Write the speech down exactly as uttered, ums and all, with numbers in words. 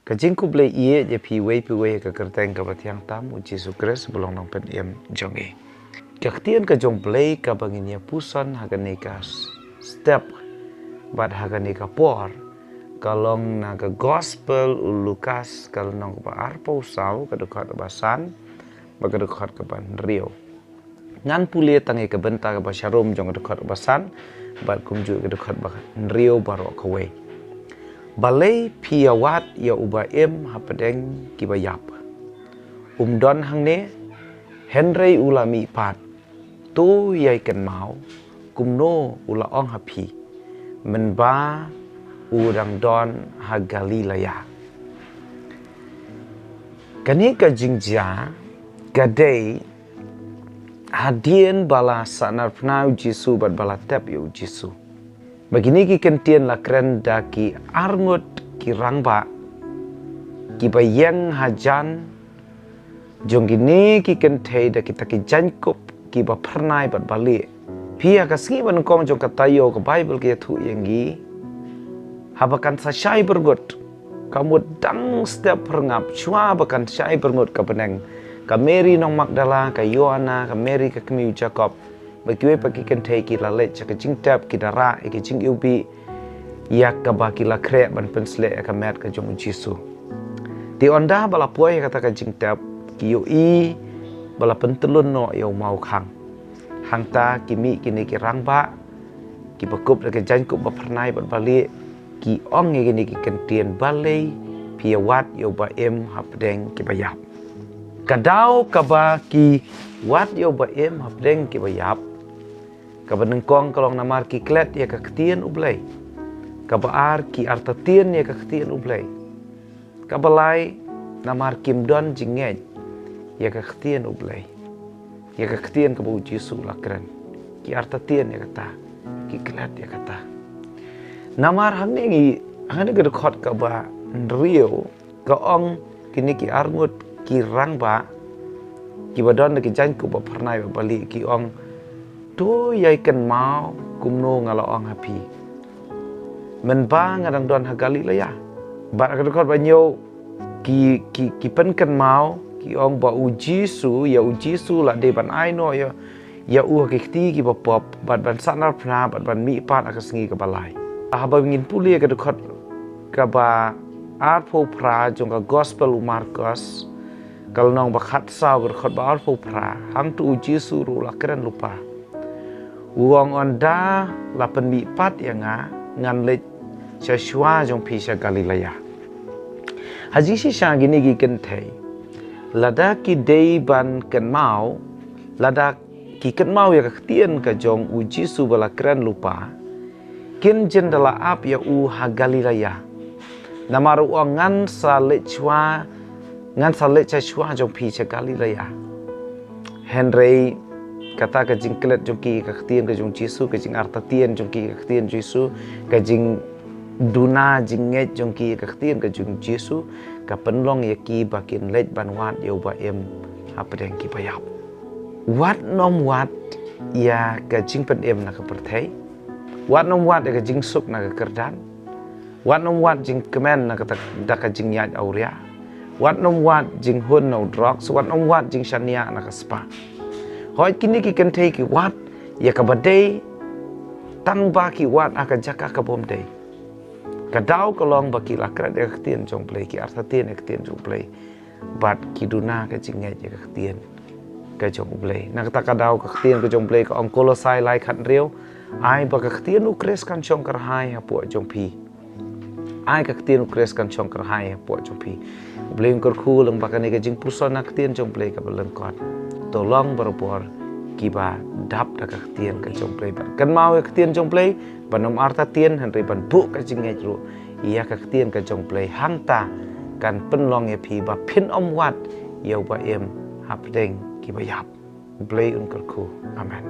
Ka jingkhublei ïa phi wei pa wei ha ka kyrteng kaba thiang tam u Jisu Khrist ba long nongpynim jong ngi. Ka ktien ka jong U Blei kaba ngin ïa puson ha kane ka step bad ha kane ka por ka long na ka Gospel u Lukas ka lynnong kaba arphew saw, ka dkhot kaba san bad ka dkhot kaba hynriew. Ngan pule tang ïa ka bynta kaba sharum jong ka dkhot kaba san bad kumjuh ka dkhot ba hynriew baroh kawei. Balei phi ïa wad ïa uba im hapdeng kiba ïap? Um don hangne, hynrei u la mihpat. To ïai kynmaw kumno u la ong ha phi mynba u dang don ha Galilea. Kane ka jingjia ka dei hadien ba la sahnarphna u Jisu bad ba la tep ïa u Jisu. Ba kine ki ktien la kren da ki arngut ki rangbah kiba ïeng hajan jong kine ki kynthei da kita ki jaiñkup kiba phyrnai bad balieh. Phi, ha ka sngi banyngkong jong ka taïew ka Baibl ka ïathuh ïa ngi, haba kan sa shai byrngut, ka mut dang step pyrngap shuwa ba kan shai byrngut ka bneng, ka Mary nong Magdala, ka Joanna, ka Mary ka kmie u Jakob, bad kiwei pat ki kynthei ki la leit sha ka jingtep, ki da rah ïa ka jingiwbih ïa kaba ki la khreh ban pynshlur ïa ka met ka jong u Jisu. Te ynda ba la poi ha kata ka jingtep, ki ïohi ba la pyntyllun noh ïa u maw khang. Hangta ki mih kine ki rangbah kiba kup da ki jaiñkup ba phyrnai bad balieh, ki ong ïa kine ki ktien, balei phi ïa wad ïa uba im hapdeng kiba ïap? Ka daw kaba ki wad ïa uba im hapdeng kiba ïap, kaba nyngkong ka long namar ki klet ïa ka ktien U Blei. Kaba ar, ki artatien ïa ka ktien U Blei. Kaba lai, namar kim don jingngeit ïa ka ktien U Blei, ïa ka ktien kaba u Jisu u la kren. Ki artatien ïa kata, ki klet ïa kata. Namar hangne ngi, hangne ka dkhot kaba hynriew, ka ong kine ki arngut ki rangbah kiba don da ki jaiñkup ba phyrnai bad balieh, ki ong, to ïai kynmaw kumno nga la ong ha phi mynba nga dang don ha Galilea. Bad ha ka dkhot ba hynñiew, ki, ki, ki pynkynmaw, ki ong ba u Jisu, ïa u Jisu la dei ban ai noh ïa, ïa u ha ki kti kiba pop, bad ban sahnarphna, bad ban mihpat ha ka sngi kaba lai. Haba ngin pule ïa ka dkhot kaba arphew phra jong ka Gospel u Markos, ka lynnong ba khatsaw, ka dkhot ba arphew phra, hangto u Jisu ruh u la kren lypa. U ong, ynda la pynmihpat ïa nga, ngan leit sha shuwa jong phi sha Galilea. Ha jingshisha kine ki kynthei, lada ki dei ban kynmaw, lada ki kynmaw ïa ka ktien ka jong u Jisu ba la kren lypa, kin jin da la ap ïa u ha Galilea. Namar u ong, ngan sa leit shuwa, ngan sa leit sha shuwa jong phi sha Galilea. Hynrei kata ka jingklet jong ki ka ktien ka jong u Jisu, ka jingartatien jong ki ka ktien u Jisu, ka jingduna jingngeit jong ki ka ktien ka jong u Jisu, ka pynlong ïa ki ba kin leit ban wad ïa uba im hapdeng kiba ïap. Wat nym wad ïa ka jingpynim na ka pyrthei. Wat nym wad ïa ka jingsuk na ka kyrdan. Wat nym wad jingkmen na kata, da ka jingïaid awria. Wat nym wad jinghun na u drugs, wat nym wad jingshaniah na ka spah. Hooid, kine ki kynthei ki wad ïa kaba dei, tang ba ki wad ha ka jaka ka bym dei. Ka daw ka long ba ki la klet ïa ka ktien jong u Blei, ki artatien ïa ka ktien jong u Blei. Bad ki duna ka jingngeit ïa ka ktien ka jong u Blei. Na kata ka daw ka ktien ka jong u Blei ka ong, Kolosai lai khathynriew, ai ba ka ktien u Khrist kan shong kyrhai hapoh jong phi. Ai ka ktien u Khrist kan shong kyrhai hapoh jong phi. U Blei un kyrkhu lyngba kane ka jingpuson na ka ktien jong u Blei kaba lyngkot. To long barabor kiba dap da ka ktien ka jong u Blei, bad kynmaw ïa ka ktien jong u Blei, ban nym artatien hynrei ban buh ka jingngeit ruh ïa ka ktien ka jong u Blei, hangta kan pynlong ïa phi ba phin ym wad ïa uba im hapdeng kiba ïap. U Blei un kyrkhu. Amen.